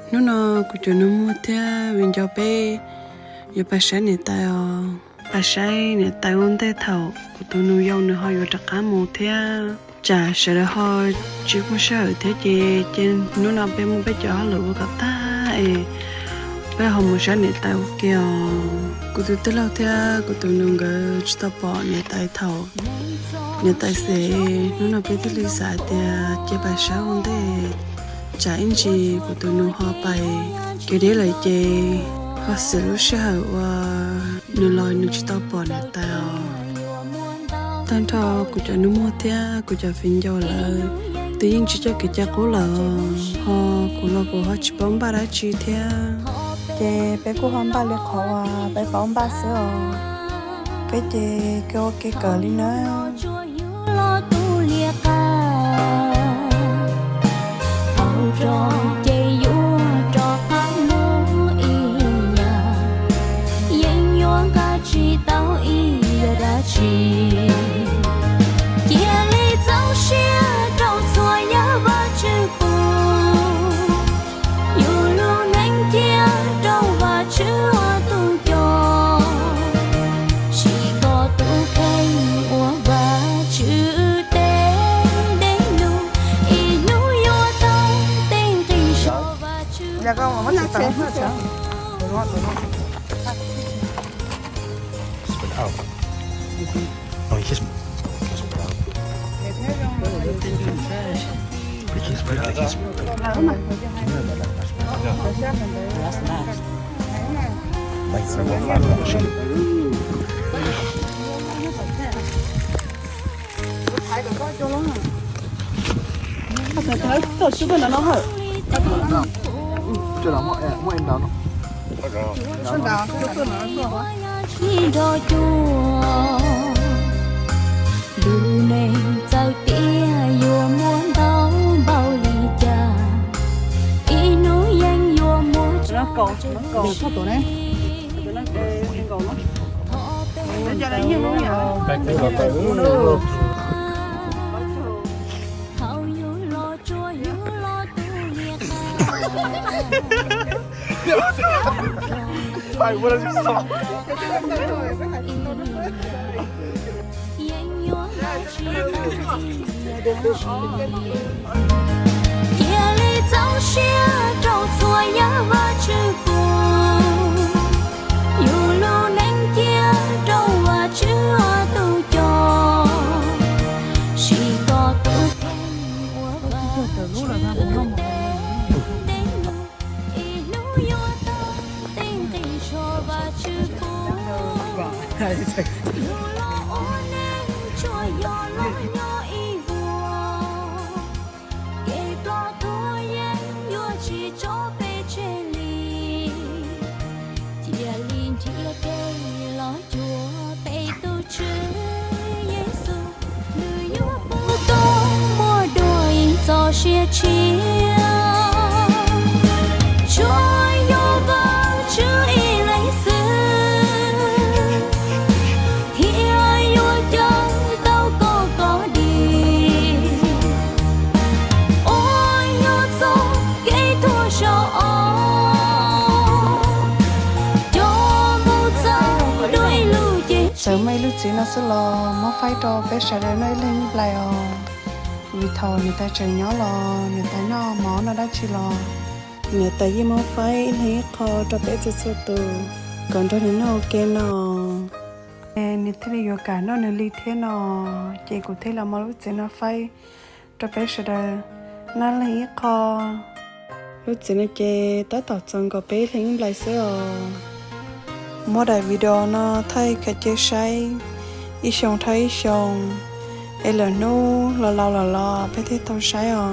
Hnub no kuv cov nus muag thiab viv ncaus peb yuav pais saib niam tais os. Pais saib niam tais ua ntej thaum kuv tus nus yau nws ho yuav rov qab mus thiab. Tsam sawv daws ho tsis muaj sij hawm thiab ces, ces hnub no peb muab peb cov hauj lwm ua kom tag es peb ho mus saib niam tais ua ke os. Kuv tus tij laug thiab kuv tus nus nkawd tsis tau pom niam tais thaum niam tais xees, hnub no peb thiaj li xav tias cia pais saib ua ntej, tsam ib ntsis kuv tus nus ho pais kev deb lawm ces ho xis lub sij hawm uas nws los nws tsis tau pom niam tais os. Tag nrho kuv cov nus muag thiab kuv cov viv ncaus lawv twb yeej tsis coj kev cai qub lawm, ho kuv los kuv ho tsis paub npaj dab tsi thiab. Ces peb kuj ho npaj li qhov uas peb paub npaj xwb os. Peb ces kev ua ke kawm li na. Yeej yuav nqa tsis tau ib yam dab tsi, cia li txaus siab rau txhua yam Vajtswv pub, yus lub neej cia rau Vajtswv ua tus coj, sim kom tus kheej ua Vajtswv tes dej num, ib hnub yuav tau tej nqi zog Vajtswv. Nrog cuag lub neej txawm tias yuav muaj ntau npaum li cas, ib hnub yeej yuav muaj tsis thaum yus los tsuas yus los tu li qab. Cia li txaus siab rau txhua yam Vajtswv pub, yus lub neej cia rau Vajtswv ua tus coj, sim kom tus kheej ua Vajtswv tes num, ib hnub yuav tau tej nqi zog Vajtswv pub. Yus los ua neej tsuas yog los nyob ib vuag, kev ploj tuag yeej yuav tsis tso peb tseg li. Cia li nrhiav kev los cuag peb tus Tswv Yexus, nws yuav pub koj muaj dua ib txoj sia tshiab, tsuas yog Vajtswv ib leeg xwb thiaj yuav cawm tau koj kom dim, uas yog txoj kev tuag zaum ob, coj mus txog dua ib lub cev. Txawm muaj ib lub txiv no xwb los muab faib rau peb sawv daws noj ib leeg ib nplais os. Vim thaum niam tais tseem nyob los niam tais noj mov noj dab tsi los niam tais yeej muab faib ib leeg ib qho rau peb txhua txhua tus kom nrog nws noj ua ke no. Nws thiaj li yuav kam noj nws li thiab no, ces kuv thiaj li muab lub txiv no faib rau peb sawv daws noj leeg ib qho. Lub txiv no ces tab tom txaus nkaus peb ib leeg ib nplais xwb os. Muab daim video no thaij khav cia saib ib xyoo dhau ib xyoo, es lwm hnub los laus lawm los peb thiaj tau saib os.